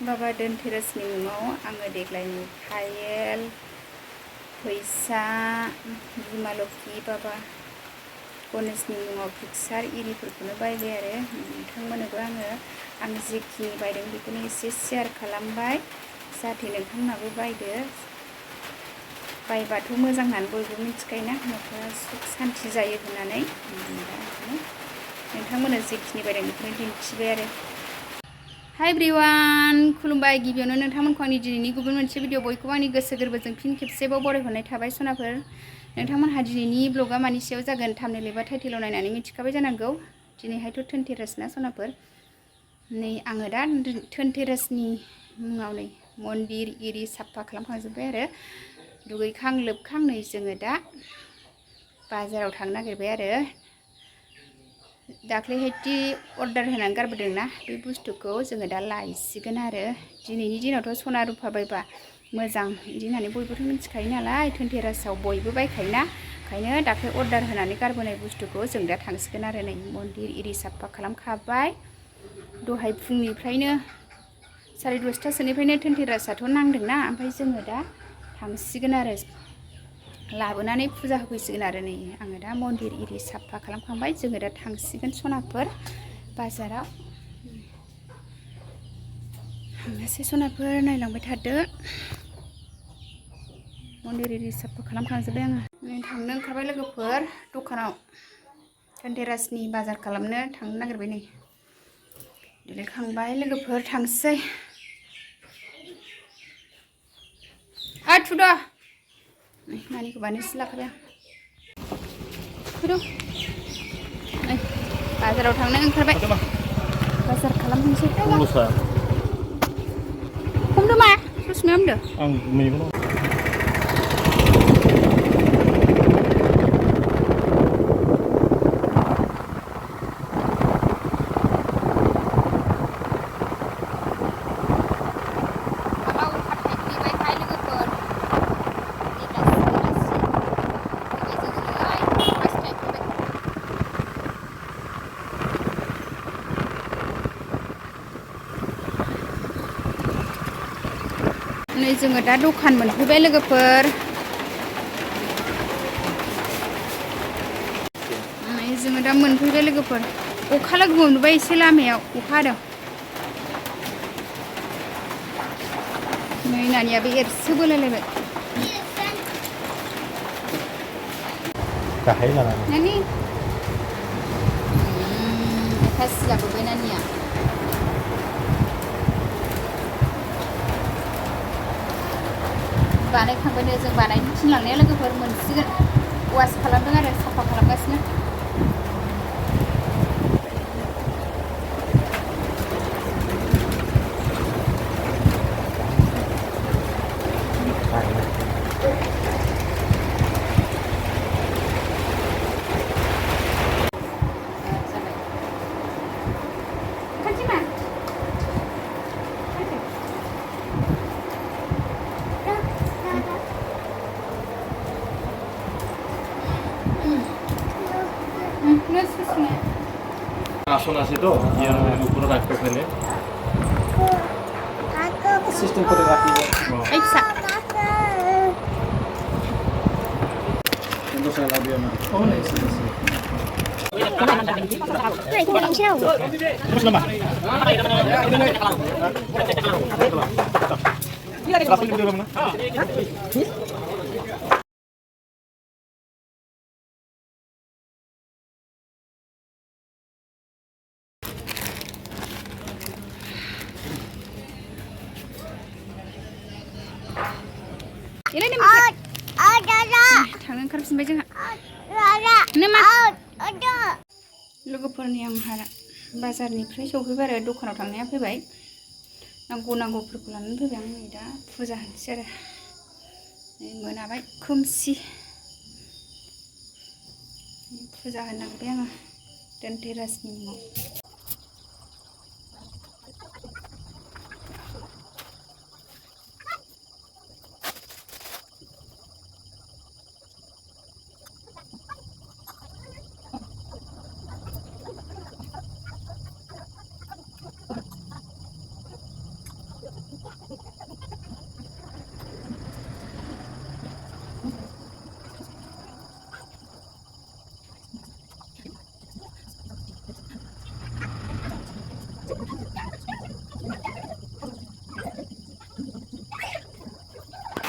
बाबा धनतेरासनि मुङाव आङो देग्लायनि पायेल फैसा बिमा लोखि बाबा गणेशनि मुङाव पिकचार इरिफोरखौनो बायबाय आरो नोंथांमोननोबो आं जेखिनि बायदों बेखौनो एसे शेयार खालामबाय जाहाथे नोंथांमोनाबो बायदो बायबाथ' मोजां होननानै बयबो मिथिखायोना न'खरा सुख सान्ति जायो होननानै नोंथांमोननो जेखिनि बायदों बेखौनो दिन्थिबाय आरो हाय एभ्रिवान खुलुमबाय गिबियावनो नोंथांमोनखौ आंनि दिनैनि गुबुन मोनसे भिडिअ बयखौबो आंनि गोसो गोरबोजों फिन खेबसेबाव बरायहरनाय थाबाय सनाफोर नोंथांमोनहा दिनैनि ब्लगा मानि सायाव जागोन थाम्बनेल एबा टाइटेलाव नायनानै मिथिखाबाय जानांगौ दिनैहायथ' धनतेरास ना सनाफोर नै आङो दा धनतेरासनि मुङाव नै मन्दिर इरि साफा खालामखांजोब्बाय आरो दुगैखां लोबखां नै जोङो दा बाजाराव थांनो नागिरबाय आरो दाख्लैहायदि अर्डार होनानै गारबोदोंना बे बुस्थुखौ जोङो दा लायसिगोन आरो दिनैनि दिनावथ' सना रुफा बायबा मोजां बिदि होननानै बयबोथ' मिथिखायो नालाय धनतेरासाव बयबो बायखायोना ओंखायनो दाख्लै अर्डार होनानै गारबोनाय बुस्थुखौ जों दा थांसिगोन आरो नै मन्दिर इरि साफा खालामखाबाय दहाय फुंनिफ्रायनो 10:30सोनिफ्रायनो धनतेरासाथ' नांदोंना ओमफ्राय जोङो दा थांसिगोन आरो लाबोनानै फुजा होफैसिगोन आरो नै आङो दा मन्दिर इरि साफा खालामखांबाय जोङो दा थांसिगोन सनाफोर बाजाराव थांनोसै सनाफोर नायलांबाय थादो मन्दिर इरि साफा खालामखांजोब्बाय आङो नै थांनो ओंखारबाय लोगोफोर दखानाव धनतेरासनि बाजार खालामनो थांनो नागिरबाय नै देलायखांबाय लोगोफोर थांसै थुद' नानिखौ बानायसो लाखाबाय आं नै बाजाराव थांनो ओंखारबाय बाजार खालामनोसै हमदो मा ससमाया हमदो आं मैगं नै जोङो दा दखान मोनफैबाय लोगोफोर नै जोङो दा मोनफैबाय लोगोफोर अखा लोगो मोनबाय एसे लामायाव अखा हादों नै नानियाबो एरसो बोलायलायबाय गाहाय लानानै नानि अखा सिजाबोबाय नानिया बानायखांबायनो जों बानायनो थिनलांनाया लोगोफोर मोनसिगोन वास खालामदों आरो साफा खालामगासिनो আসন আছে তো উপরে রাখতে ফেলে সিস্টেম করে রাখি এই সা কিন্তু সালা দিয়ে না ও নেই थांनो ओंखारफिनबाय जोंहा लोगोफोरनि आंहा बाजारनिफ्राय सौफैबाय आरो दखानाव थांनाया फैबाय नांगौफोरखौ लानानै फैबाय आं नै दा फुजा होनोसै आरो मोनाबाय खोमसि फुजा होनो नागिरबाय आङो धनतेरासनि मुङाव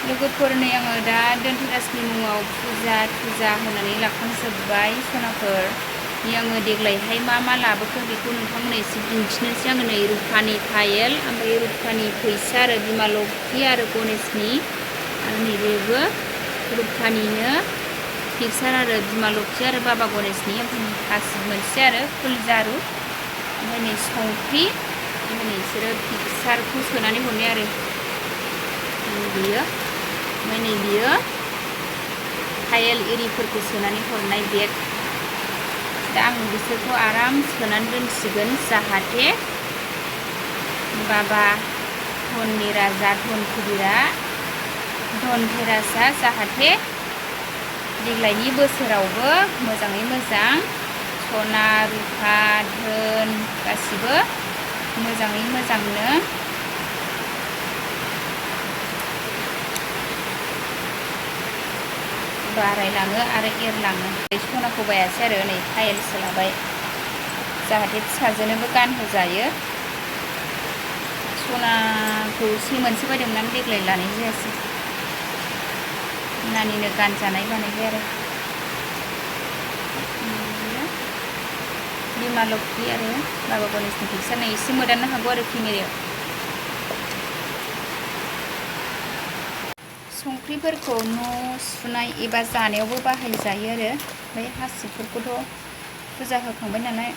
लोगोफोर नै आङो दा धनतेरासनि मुङाव फुजा होनानै लाखांजोब्बाय सनाफोर। आङो देग्लायहाय मा लाबोखो बेखौ नोंथांमोननो एसे दिन्थिनोसै। आङो नै रुफानि पायेल, ओमफ्राय रुफानि फैसा आरो बिमा लक्ष्मी आरो गणेशनि, आरो नैबेबो रुफानिनो फिक्सार आरो बिमा लक्ष्मी आरो बाबा गणेशनि, ओमफ्राय हासिब मोनसे आरो फुलजारु, ओमफ्राय नै संख्रि, ओमफ्राय नै बिसोरो फिक्सारखौ सोनानै हरनाय आरो बियो, ओमफ्राय नै बियो पायेल इरिफोरखौ सोनानै हरनाय बेग। दा आं बिसोरखौ आराम सोनानै दोनसिगोन, जाहाथे बाबा धननि राजा धनकुबेरा धनतेरासआ जाहाथे देग्लायनि बोसोरावबो मोजाङै मोजां सना रुफा धोन गासिबो मोजाङै मोजांनो बारायलाङो आरो एरलाङो। सनाखौ बायासै आरो नै पायेलसो लाबाय, जाहाथे फिसाजोनोबो गानहोजायो। सनाखौ मोनसे बायदोंमोन आं, देग्लाय लानाय जायासै, नानिनो गानजानाय बानायबाय आरो बिमा लक्ष्मी आरो बाबा गणेशनि फिक्सार। नै एसे मोदाननो हागौ आरो केमेरायाव। संख्रिफोरखौ न' सुनाय एबा जानायावबो बाहायजायो आरो, ओमफ्राय हासिबफोरखौथ' फुजा होखांबाय नालाय,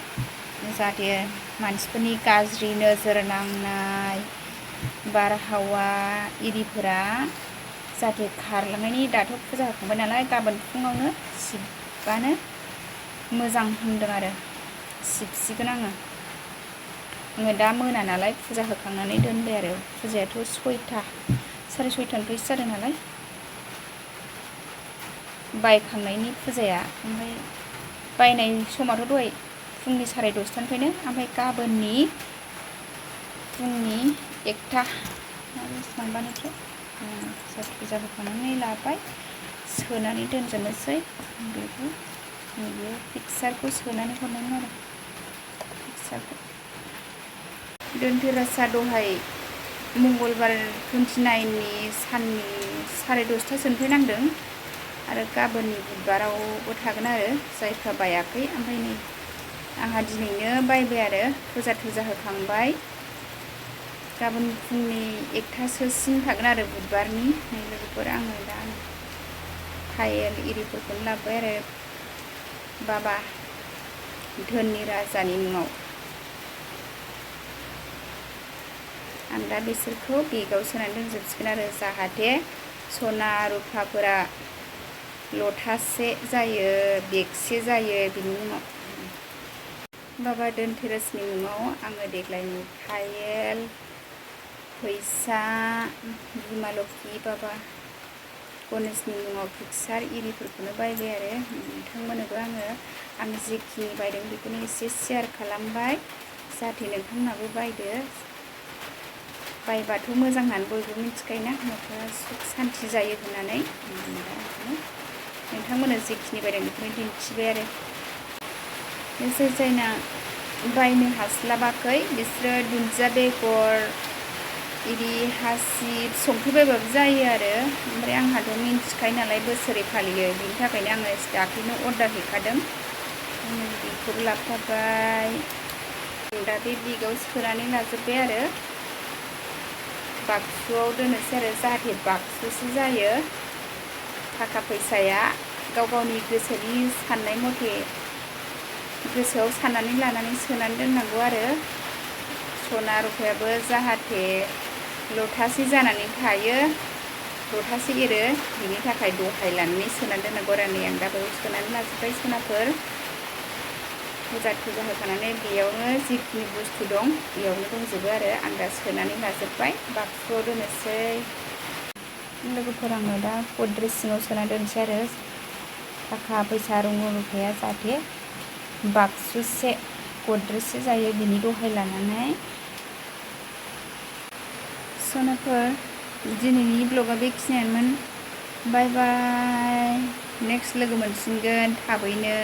जाहाथे मानसिफोरनि गाज्रि नोजोर नांनाय बारहावा इरिफोरा जाहाथे खारलांनायनि, दाथ' फुजा होखांबाय नालाय गाबोन फुङावनो सिबबानो मोजां होनदों आरो सिबसिगोन आङो दा मोना नालाय फुजा होखांनानै दोनबाय आरो। फुजायाथ' 6टा 6:30निफ्रायसो जादों नालाय बायखांनायनि फुजाया, ओमफ्राय बायनाय समाथ' दहाय फुंनि 10:30निफ्रायनो, ओमफ्राय गाबोननि फुंनि 1टा बेसेबांबानिफ्राय फुजा होखांनानै लाबाय, सोनानै दोनजोबनोसै। बेखौ नैबे फिक्सारखौ सोनानै हरनांगोन आरो फिक्सारखौ। धनतेरासआ दहाय मंगलबार 29नि साननि 10:30सोनिफ्राय नांदों, आरो गाबोननि बुधबारावबो थागोन आरो जायफ्रा बायाखै। ओमफ्राय नै आंहा दिनैनो बायबाय आरो फुजा थुजा होखांबाय, गाबोन फुंनि 1टासोसिम थागोन आरो बुधबारनि। नै लोगोफोर आङो दा पायेल इरिफोरखौनो लाबोबाय आरो बाबा धोननि राजानि मुङाव। आं दा बिसोरखौ बेगाव सोनानै दोनजोबसिगोन आरो, जाहाथे सना रुफाफोरा लथासे जायो, बेगसे जायो बिनि मुङाव। बाबा धनतेरासनि मुङाव आङो देग्लायनि पायेल, फैसा, बिमा लक्ष्मी, बाबा गणेशनि मुङाव फिक्सार इरिफोरखौनो बायबाय आरो नोंथांमोननोबो आं जेखिनि बायदों बेखौनो एसे शेयार खालामबाय, जाहाथे नोंथांमोनाबो बायदो। बायबाथ' मोजां होननानै बयबो मिथिखायोना, न'खरा सुख सान्ति जायो होननानै। नोंथांमोननो जेखिनि बायदों बेखौनो दिन्थिबाय आरो। जाय जायना बायनो हास्लाबाखै बिसोरो दुन्दिया बेगर इदि हासिब संख्रि बायबाबो जायो आरो। ओमफ्राय आंहाथ' मिन्थिखायो नालाय बोसोरै फालियो, बिनि थाखायनो आङो दाख्लैनो अर्डार हैखादों, बेखौबो लाबोफाबाय। दा बे बेगाव सोनानै लाजोब्बाय आरो बाक्सुआव दोननोसै आरो, जाहाथे बाक्सुसो जायो। थाखा फैसाया गाव गावनि गोसोनि साननाय मथे गोसोआव साननानै लानानै सोनानै दोननांगौ आरो। सना रुफायाबो जाहाथे लथासे जानानै थायो, लथासे एरो, बिनि थाखाय दहाय लानानै सोनानै दोननांगौ आरो। नै आं दा बेयाव सोनानै लाजोब्बाय सनाफोर। फुजा थुजा होखानानै बेयावनो जिखिनि बुस्थु दं बेयावनो दंजोबो आरो, आं दा सोनानै लाजोब्बाय, बाक्सुआव दोननोसै। लोगोफोर आङो दा गद्रेज सिङाव सोनानै दोनसै आरो, थाखा फैसा रं रुफाया जाहाथे बाक्सुसे गद्रेजसे जायो, बिनि दहाय लानानै सनाफोर दिनैनि ब्लगा बेखिनियानोमोन बाय बाय नेक्स्ट लोगो मोनफिनगोन थाबैनो